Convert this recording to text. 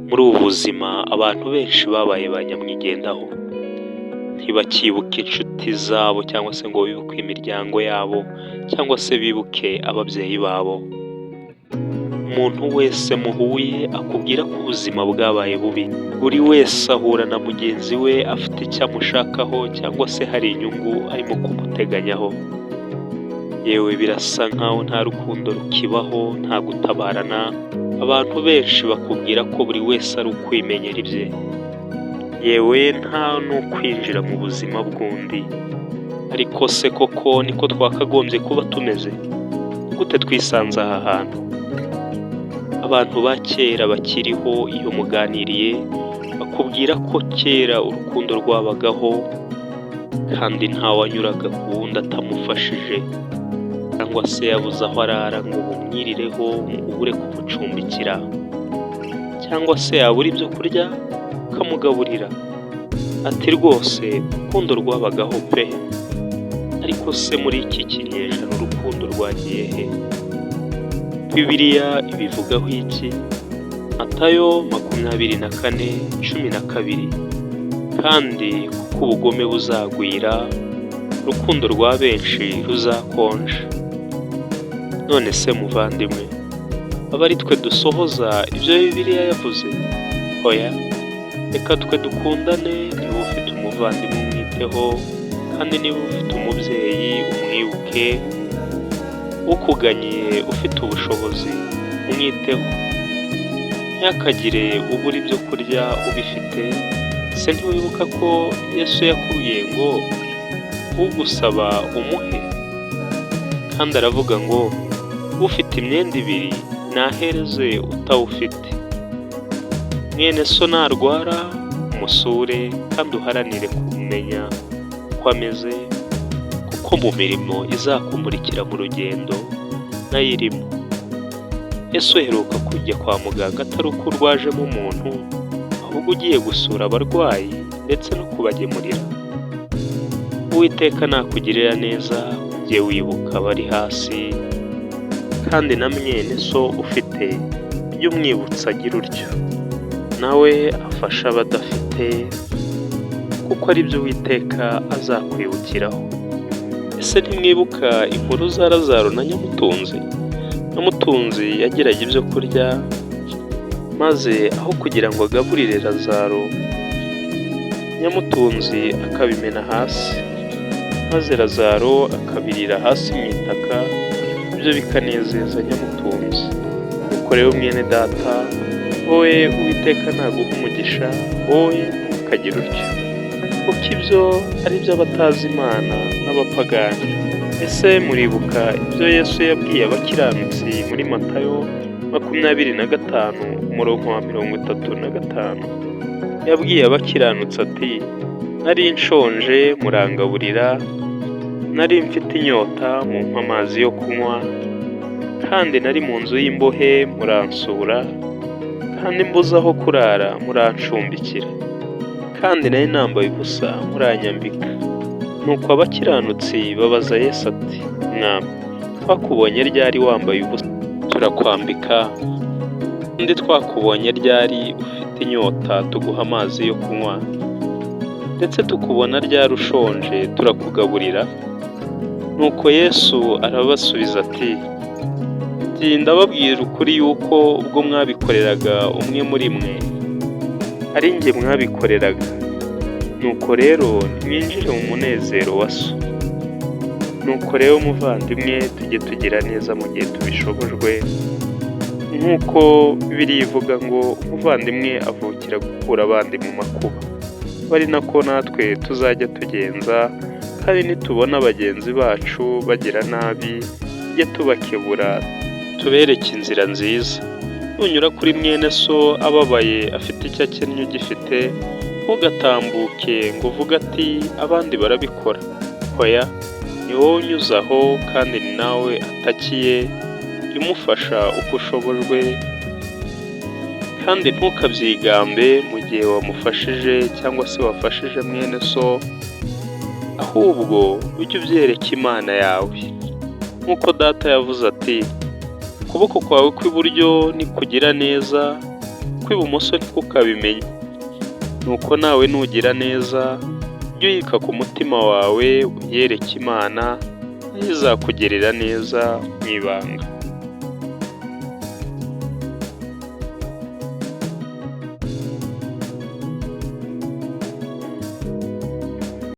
Muri ubu buzima abantu benshi babaye ba nyamwigendaho, ntibakibuka inshuti zabo cyangwa se ngo bibuke imiryango yabo cyangwa se bibuke ababyeyi babo. Umuntu wese muhuye akubwira ko ubuzima bwabaye bubi, buri wese ahura na mugenzi we afite icyo amushakaho cyangwa se hari inyungu arimo kumuteganyaho. Yewe, birasa nkaho nta rukundo rukibaho, nta gutabarana, abantu benshi bakubwira ko buri wese ari ukwimenyera ibye, yewe nta n'ukwinjira mu buzima bw'undi. Ariko se koko niko twakagombye kuba tumeze? Gute twisanze aha hantu? Abantu ba kera bakiriho, iyo muganiriye bakubwira ko kera urukundo rwabagaho kandi ntawanyuraga ku wundi atamufashije, cyangwa se yabuze aho arara ngo bumwirireho ngo ubure kumucumbikira, cyangwa se yabura ibyo kurya ukamugaburira. Ati: "Rwose urukundo rwabagaho pe!" Ariko se muri iki kinyejana urukundo rwagiye he? Bibiliya ibivugaho iki? Matayo 24:12: "Kandi kuko ubugome buzagwira, urukundo rwa benshi ruzakonja." None se muvandimwe, aba ari twe dusohoza ibyo Bibiliya yavuze? Oya, reka twe dukundane. Niba ufite umuvandimwe umwiteho, kandi niba ufite umubyeyi umwibuke, ukuganyiye ufite ubushobozi umwiteho, ntihakagire ubura ibyo kurya ubifite. Se ntiwibuka ko Yesu yakubwiye ngo ugusaba umuhe? Kandi aravuga ngo ufite imyenda ibiri nahereze utawufite. Mwene so narwara umusure kandi uharanire kumenya uko ameze, kuko mu mirimo izakumurikira mu rugendo nayo irimo. Ese uheruka kujya kwa muganga atari uko urwajemo umuntu, ahubwo ugiye gusura abarwayi ndetse no kubagemurira? Uwiteka nakugirira neza, ujye wibuka abari hasi, kandi na mwene so ufite ujye umwibutsa agira utyo, nawe afashe abadafite, kuko ari byo Uwiteka azakwibukiraho. Ese ntimwibuka inkuru za Lazaro na Nyamutunzi? Nyamutunzi yagiraga ibyo kurya, maze aho kugira ngo agaburire Lazaro, Nyamutunzi akabimena hasi, maze Lazaro akabirira hasi mu itaka, ibyo bikanezeza Nyamutunzi. Nuko rero mwene data, wowe Uwiteka naguha umugisha, wowe ntukagire utyo, kuko ibyo ari iby'abatazi Imana n'abapagani. Ese muribuka ibyo Yesu yabwiye abakiranutsi muri Matayo 25, umurongo wa 35? Yabwiye abakiranutsi ati: "Nari nshonje murangaburira, nari mfite inyota mumpa amazi yo kunywa, kandi nari mu nzu y'imbohe muransura, kandi mbuze aho kurara murancumbikira, kandi nari nambaye ubusa muranyambika." Nuko abakiranutsi babaza Yesu ati: "Mwami, twakubonye ryari wambaye ubusa turakwambika, kandi twakubonye ryari ufite inyota tuguha amazi yo kunywa, ndetse tukubona ryari ushonje turakugaburira?" Nuko Yesu arabasubiza ati: "Ndababwira ukuri yuko ubwo mwabikoreraga umwe muri mwe, ari njye mwabikoreraga. Nuko rero nimwinjire mu munezero wa so." Nuko rero muvandimwe, tujye tugira neza mu gihe tubishobojwe, nk'uko Bibiliya ivuga ngo umuvandimwe avukira gukura abandi mu makuba. Abe ari nako natwe tuzajya tugenza, kandi nitubona bagenzi bacu bagira nabi, tujye tubakebura tubereke inzira nziza. Nunyura kuri mwene so ababaye afite icyo akennye ugifite, ntugatambuke ngo uvuge ati: "Abandi barabikora." Hoya, ni wowe unyuze aho kandi ni nawe atakiye, jya umufasha uko ushobojwe, kandi ntukabyigambe mu gihe wamufashije cyangwa se wafashije mwene so, ahubwo ujye ubyereka Imana yawe. Nk'uko data yavuze ati: "Ukuboko kwawe kw'iburyo nikugira neza, Ukw'ibumoso ntikukabimenye. Nuko nawe nugira neza, ujye uyika ku mutima wawe, uyereke Imana, nayo izakugirira neza mu ibanga.